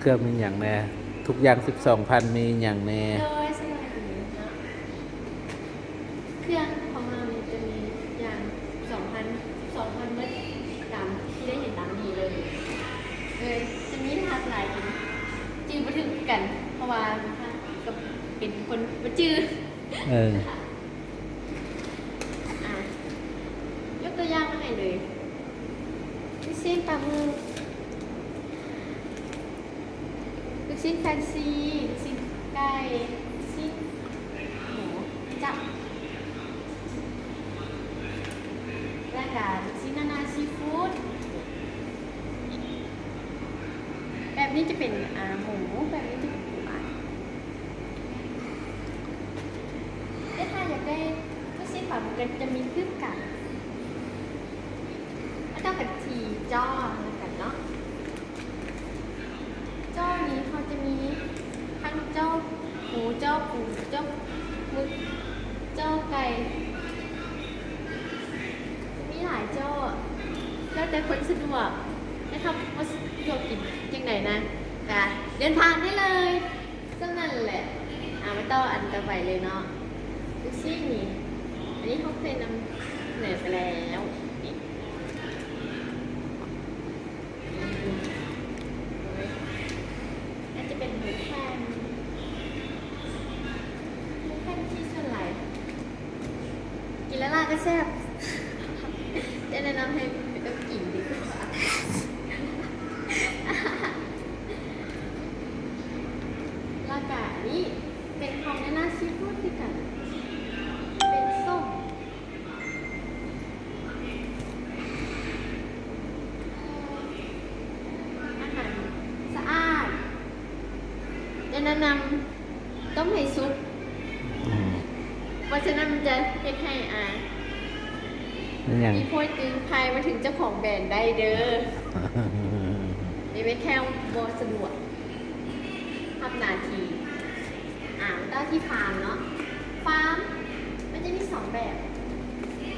ເຄື່ອງມີຫຍັງແດ່? ທຸກຢ່າງສິບສອງພັນມີຫຍັງແດ່? ໂດຍ ສະບາຍດີເນາະ. ເຄື່ອງຂອງເຮົານີ້ຈະມີຢ່າງສອງພັນ ສອງພັນເບິດ ຕາມທີ່ໄດ້ເຫັນຕາມນີ້ເລີຍ. ເອີ ຈະມີຫຼາກຫຼາຍ ຈື່ບໍ່ຖືກຄືກັນ ເພາະວ່າເປັນຄົນບໍ່ຈື່. ເອີ ອ່ະ ຍົກຕົວຢ່າງມາໃຫ້ເລີຍ ລູກຊີ້ນປາໝຶກ ລູກຊີ້ນແຟນຊີ ລູກຊີ້ນໄກ່ ລູກຊີ້ນໝູ ຈັບ ແລ້ວກະລູກຊີ້ນນານາຊີຟູດ. ແບບນີ້ຈະເປັນ ອ່າ ໝູ ແບບນີ້ຈະເປັນປູອັດ. ແຕ່ຖ້າຢາກໄດ້ລູກຊີ້ນປາໝຶກ ກໍຈະມີຄືກັນ. ມາຕໍ່ກັນທີ່ຈໍ້ນຳກັນເນາະ. ຈໍ້ນີ້ເຮົາຈະມີທັງຈໍ້ໝູ, ຈໍ້ປູ, ຈໍ້ໝຶກ, ຈໍ້ໄກ່ ມີຫຼາຍຈໍ້ ແລ້ວແຕ່ຄົນສະດວກ. ແຕ່ຖ້າບໍ່ສະດວກກິນຈັ່ງໃດນະ ກະເດີນທາງໄດ້ເລີຍ. ສ່ຳນັ້ນແຫຼະ. ອ່າ ມາຕໍ່ອັນຕໍ່ໄປເລີຍເນາະ. ລູກຊີ້ນນີ້ ອັນນີ້ເຮົາເຄີຍນຳສະເໜີໄປແລ້ວ. ນີ້ ອາດຈະເປັນໝູແຜ່ນ ໝູແຜ່ນທີ່ສ່ວນຫຼາຍກິນແລ້ວລະກະແຊບ. ຈະແນະນຳໃຫ້ໄປກັບກິນດີກວ່າ. ລະກະອັນນີ້ເປັນຂອງນານາຊີຟູດຄືກັນ ເປັນສົ້ມ. ອາຫານສະອາດ ຈະແນະນຳຕົ້ມໃຫ້ສຸກ. ອືມ ເພາະສະນັ້ນມັນຈະເຮັດໃຫ້ ອ່າ ມີໂພຍຕີນໄພມາເຖິງເຈົ້າຂອງແບຣນໄດ້ເດີ. ນີ້ແມ່ນແຄ່ບໍ່ສະດວກຮັບໜ້າທີ່. ອ່າ ມາຕໍ່ທີ່ຟາມເນາະ. ຟາມມັນຈະມີສອງແບບ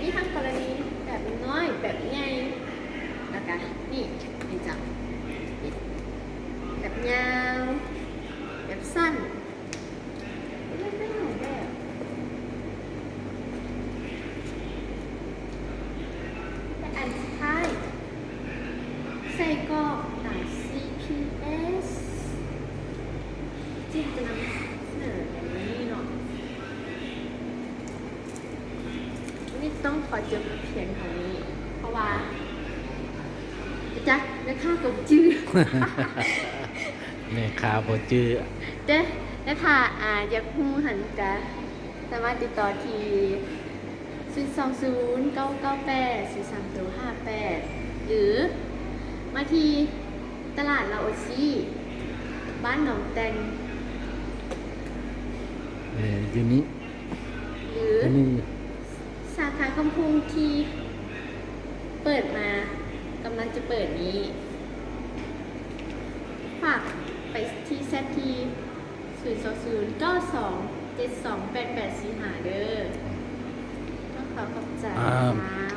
ມີທັງກໍລະນີແບບນ້ອຍ ແບບໃຫຍ່ ແລ້ວກະນີ້ ນີ້ເຈົ້າ ແບບຍາວ ແບບສັ້ນ ເລືອກໄດ້ຫຼາຍແບບ. ແລະ ອັນສຸດທ້າຍ ໄສ້ກອກຕາ ຊີພີເອັສ ທີ່ຈະນຳສະເໜີໃນມື້ນີ້ເນາະ. ມື້ນີ້ຕ້ອງຂໍຈົບພຽງເທົ່ານີ້ ເພາະວ່າ ຈັກແມ່ຄ້າກໍບໍ່ຈື່ ແມ່ຄ້າບໍ່ຈື່. ແຕ່ ແຕ່ຖ້າ ອ່າ ຢາກຮູ້ຫັ້ນກະສາມາດຕິດຕໍ່ທີ່ ສູນສອງສູນ ເກົ້າເກົ້າແປດ ສີ່ສາມຫ້າແປດ ຫຼື ມາທີ່ຕະຫຼາດລາໂອຊີ ບ້ານໜອງແຕ່ງ ເອີ ຢູ່ນີ້ ຫຼື ຢູ່ນີ້ ສາຂາຄຳພຸງທີ່ເປີດມາ ກຳລັງຈະເປີດນີ້ ຝາກໄປທີ່ແຊັດທີ່ ສູນສອງສູນ ເກົ້າສອງເຈັດສອງແປດແປດສີ່ຫ້າ ເດີ. ຂໍຂອບໃຈ ອ່າ ເຈົ້າ.